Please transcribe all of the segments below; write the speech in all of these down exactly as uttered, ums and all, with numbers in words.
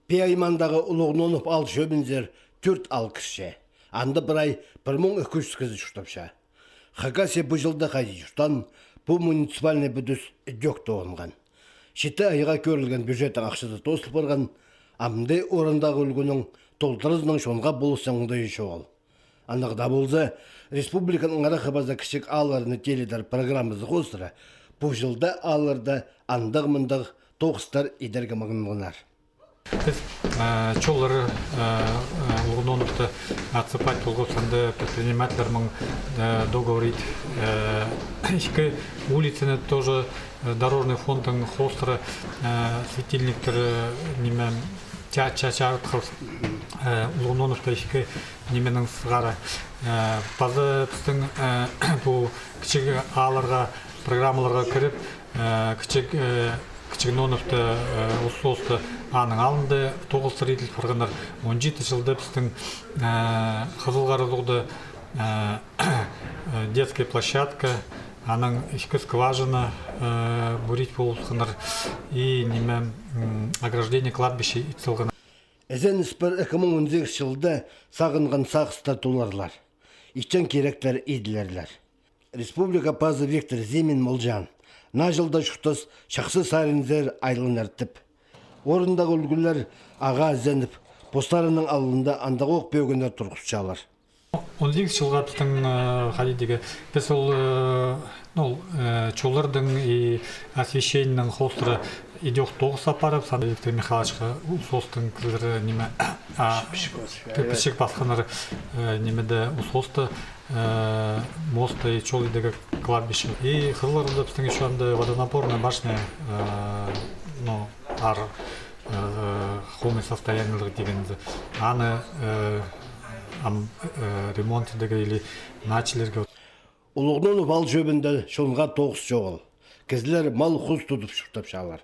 Пее аймағындағы Улуғ Нонов аал чӧбінзер тӧрт аал кірче. Анда прай пір муң ікі чӱс кізі чуртапча. Хакасия пу чылда хайди чуртаан, пу муниципальный пӱдіс ідӧк тоғынған. Читі айға кӧрілген бюджеттің ахчазы тоозыл парған, амды орындағы ӱлгӱнің толдыразынаң чонға полысчаң оңдайы чоғыл. Аннаңар даа полза, республиканың арахха паза кічіг аалларны тилідер программазы хоостыра пу чылда аалларда андағ-мындағ тоғыстар идерге маңнанғаннар. Піс, э, чоллар, э, э, Улуғ Нонов та отсыпать полғабыс, анда предпринимательлер мин, э, договор ит, э, ікі улицаны тоже, э, дорожный фондтың хоостыра, э, светильниктер, э, ниме, ча-, ча-, чарытхабыс, э, Улуғ Нонов та ікі нименің сығара. Э, паза пістің, э, пу кічіг аалларға программаларға кіріп, э, кічіг, э, кічіг Нонов та, э, ус соосты аның алнында тоғыстар иділ парғаннар. Он читі чылда пістің, э, Хызыл Харасуғда, э, э, детская площадка, анаң ікі скважина, э, пурит полысханнар и ниме, м, ограждение кладбища ит салғаннар. Ізеніс пар, ікі муң он сигізінҷі чылда сағынған сағыстар толарлар. Итчең киректер иділерлер. Республика пазы Виктор Зимин молҷаан, наа чылда чуртас чахсы саринзар айланар тіп. Орындағы ӱлгӱлер ағаа ізеніп, постарының алнында андағ ох пӧгіннер турғысчалар. Он сигізінҷі чылға пістің, э, хайди тігі, піс ол, э, ну, ол, э, чоллардың и освещениенің хоостыра идӧк тоғыс апарып, сан Виктор Михайловичха ус соостың кізілері ниме, а, пічік пасханнар, э, нимеде ус соосты, э, мосты и чол идерге кладбище. И Хызыл Харасуғда пістің ещё анда водонапорная башня, э, ну, аар, э, хомай состояниеліг тигенде. Аны, э, ам, э, ремонт идерге или началирға. Улуғ Нонов аал чӧбінде чонға тоғыс чоғыл. Кізілер мал-хус тудып чуртапчалар.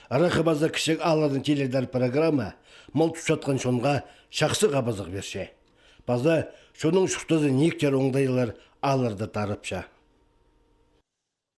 Арахха паза кічіг аалларны тилідер программа мал тутчатхан чонға чахсы хабазығ пирче. Паза чонның чуртазы нииктер оңдайлар аалларда тарапча.